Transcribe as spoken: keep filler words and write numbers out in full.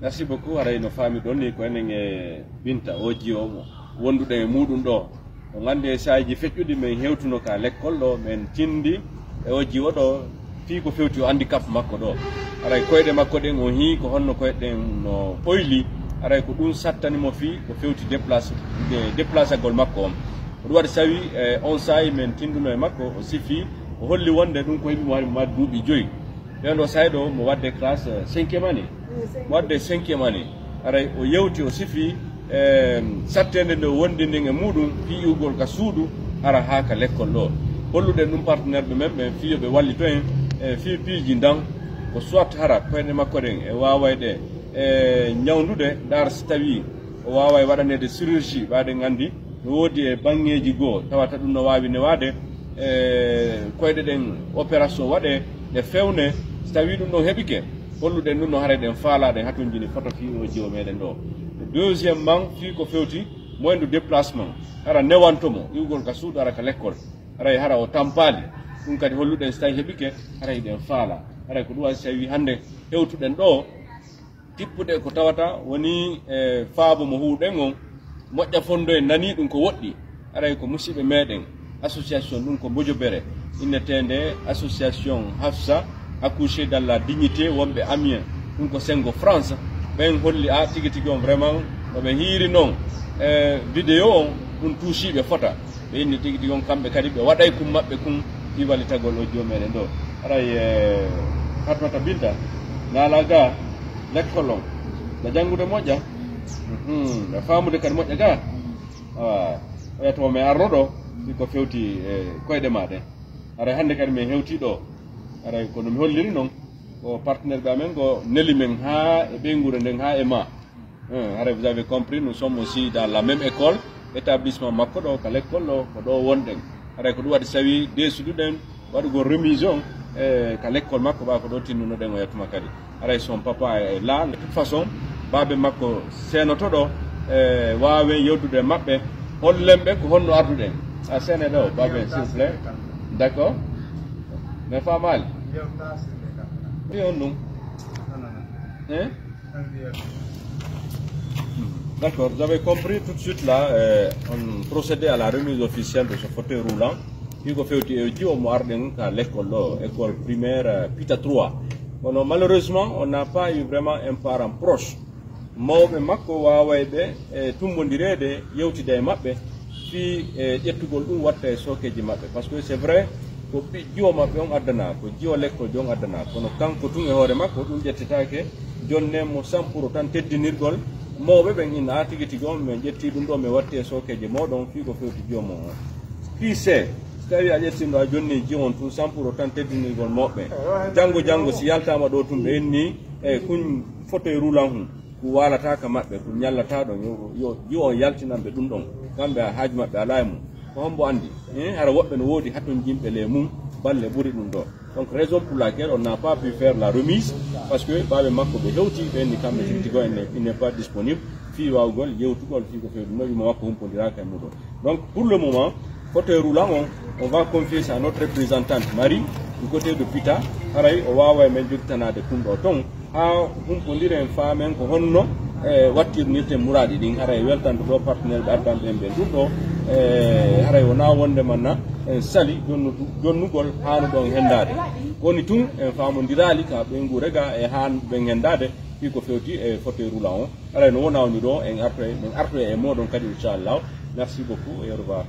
Merci beaucoup. Haray no faamiɗon ni, ko enen e Binta, oo jiwo mo wonduɗen e muuɗum ɗoo. On anndi e saa'iiji feƴƴuɗi men hewtuno ka lekkol ɗoo, men tindi e oo jiwo ɗoo fii ko fewti oo handicap makko ɗoo. Haray koyɗe makko ɗen, on hii ko honno koyɗe ɗen no ɓoyli. Haray ko ɗum sattani mo fii ko fewti déplace-, de-, déplacagol makko on. Ko ɗum waɗi sawi, e, on saa'i men tinduno e makko, o sifii, o holli wonde ɗum ko heɓi mo hari mo waɗi duuɓi joyi. Ɓen ɗoo saa'i ɗoo mo waɗde classe, eh, cinquième année. Mo waɗde cinquième année. Haray o yewti, o sifii, eh, satteende nde o wondi nden e muuɗum, fii iwgol ka suudu, hara haa ka lekkol ɗoo. Holluɗen ɗum partenaire ɓe men ɓen, fii yo ɓe wallitu en, eh, fii piiji ndan, ko soit hara koyɗe makko ɗen e waawayɗe, eh, ñawndude, ndaar si tawii o waaway waɗaneede chirurgie, ɓaaɗen anndi, no woodi e baŋŋeeji goo, tawata ɗum no waawi newaade, e koyɗe ɗen opération waɗee, ɗe fewnee, si tawii ɗum ɗon heɓike, holluɗen ɗum no haray ɗen faalaa, ɗen hatonjini foto fii oo jiwo meɗen ɗoo. Deuxièmement, fii ko fewti moyen de déplacement, hara newanto mo, iwgol ka suudu, hara ka lekkol, haray hara o tampaali. Ɗum kadi holluɗen si tawii heɓike, haray ɗen faalaa. Haray ko ɗum waɗi si tawii hannde hewtuɗen ɗoo, tippude ko tawata woni e faabo mo huuɗen on, moƴƴa fondo en nanii ɗum ko woɗɗi. Haray ko musiɓɓe meɗen, association ɗum ko mbojobere, inneteende Association Hafsa, Accoucher dans la Dignité, wonɓe Amiens, ɗum ko sengo France. Ɓen holli a tigi tigi on vraiment no ɓe hiiri non, e vidéo on, ɗum tuusiiɓe fota. Ɓe inni tigi tigi on, kamɓe kadi ɓe waɗay kun maɓɓe kun fii wallitagol oo jiwo meɗen ɗoo. Haray, eh, Fatmata Binta, naala ga lekkol on. Na janngude moƴƴa? Mhm. Na faamude kadi moƴƴa ga? Awa, oya to men arno ɗoo, fii ko fewti, eh, koyɗe maa ɗen. Haray hannde kadi men hewtii ɗoo. Haray ko no mi holliri non, ko partenaire ɓe amen ngo neli men haa e ɓeynguure nden, haa e maa. Eh, haray, vous avez compris, nous sommes aussi dans la même école, établissement makko ɗoo, ka lekkol ɗoo, ko ɗoo wonɗen. Haray ko ɗum waɗi sawi deesuduɗen waɗugol remise on, eh, ka lekkol makko, ɓaa ko ɗoo tinnunoɗen o yattuma kadi. Haray son papa est là. De toute façon, baabe makko seenoto ɗoo, eh, waawen yewtude e maɓɓe, hollen ɓe ko honno arduɗen. A seene ɗoo, baabe, s'il vous plaît. D'accord. Mais faamaali. Fi on ɗum. Hein? D'accord, vous avez compris, tout de suite là, euh, on procédait à la remise officielle de ce fauteuil roulant. Fii ko fewti e jiwo mo arɗen ka lekkol ɗoo, école primaire, euh, Pita trois. Kono malheureusement, on n'a pas eu vraiment un parent proche. Mawɓe makko waawayɓe, eh, tummbondireede, yewtida e maɓɓe, fii, eh, ƴettugol ɗum watta e sookeeji maɓɓe. Parce que c'est vrai, ko ɓi-, jiwo maɓɓe on addanaa, ko jiwo lekkol on addanaa. Kono kanko tun e hoore makko, ɗum ƴettetaake, jonnee mo sans pour autant teddinirgol mawɓe ɓen, inna, "A tigi tigi on, min ƴettii ɗum ɗoo, min watti e sookeeji mooɗon, fii ko fewti jiwo mon on." Fii see, si tawii a ƴettii ɗum ɗoo, a jonnii jiwo on tun sans pour autant teddinirgol mawɓe ɓen. Janngo, janngo, si yaltaama ɗoo tun, ɓe inni, "E kun fauteuil roulant hun." Ku waalataa ka maɓɓe, ku ñallataa ɗon, yo, yo, yo on yaltinan ɓe ɗum ɗon. Kamɓe a haaju maɓɓe alaa e mum. Ko hombo anndi? Eh, hara woɓɓe no woodi hatonjinɓe le mum, balle ɓuri ɗum ɗoo. Donc, raison pour laquelle on n'a pas pu faire la remise, parce que baabe makko ɓe hewti, ɓe inni kamɓe tigi tigi on, il n'est, il n'est pas disponible, fii waawugol yewtugol, fii ko fewti no yumma makko humpondiraaka e muɗum. Donc, pour le moment, fauteuil roulant on, on va confier ça à notre représentante Marie, du côté de Pita, haray o waawa e men jogitanaade kun ɗoo ton, haa humpondiren, faamen ko honno, e, wattirnirten muraaɗi ɗin, haray weltanto ɗoo partenaire ɓe addanɓe en ɓen ɗum ɗoo, e, haray wonaa wonde manna en sali jonnutu-, jonnugol haanuɗo on henndaade. Ko woni tun, en faamondiraali ka ɓeynguure ga e haanuɓe ɓen henndaade, fii ko fewti e fauteuil roulant on. Haray no wona woni ɗoo, en artoy, en artoy e mooɗon kadi, inchallahu. Merci beaucoup et au revoir.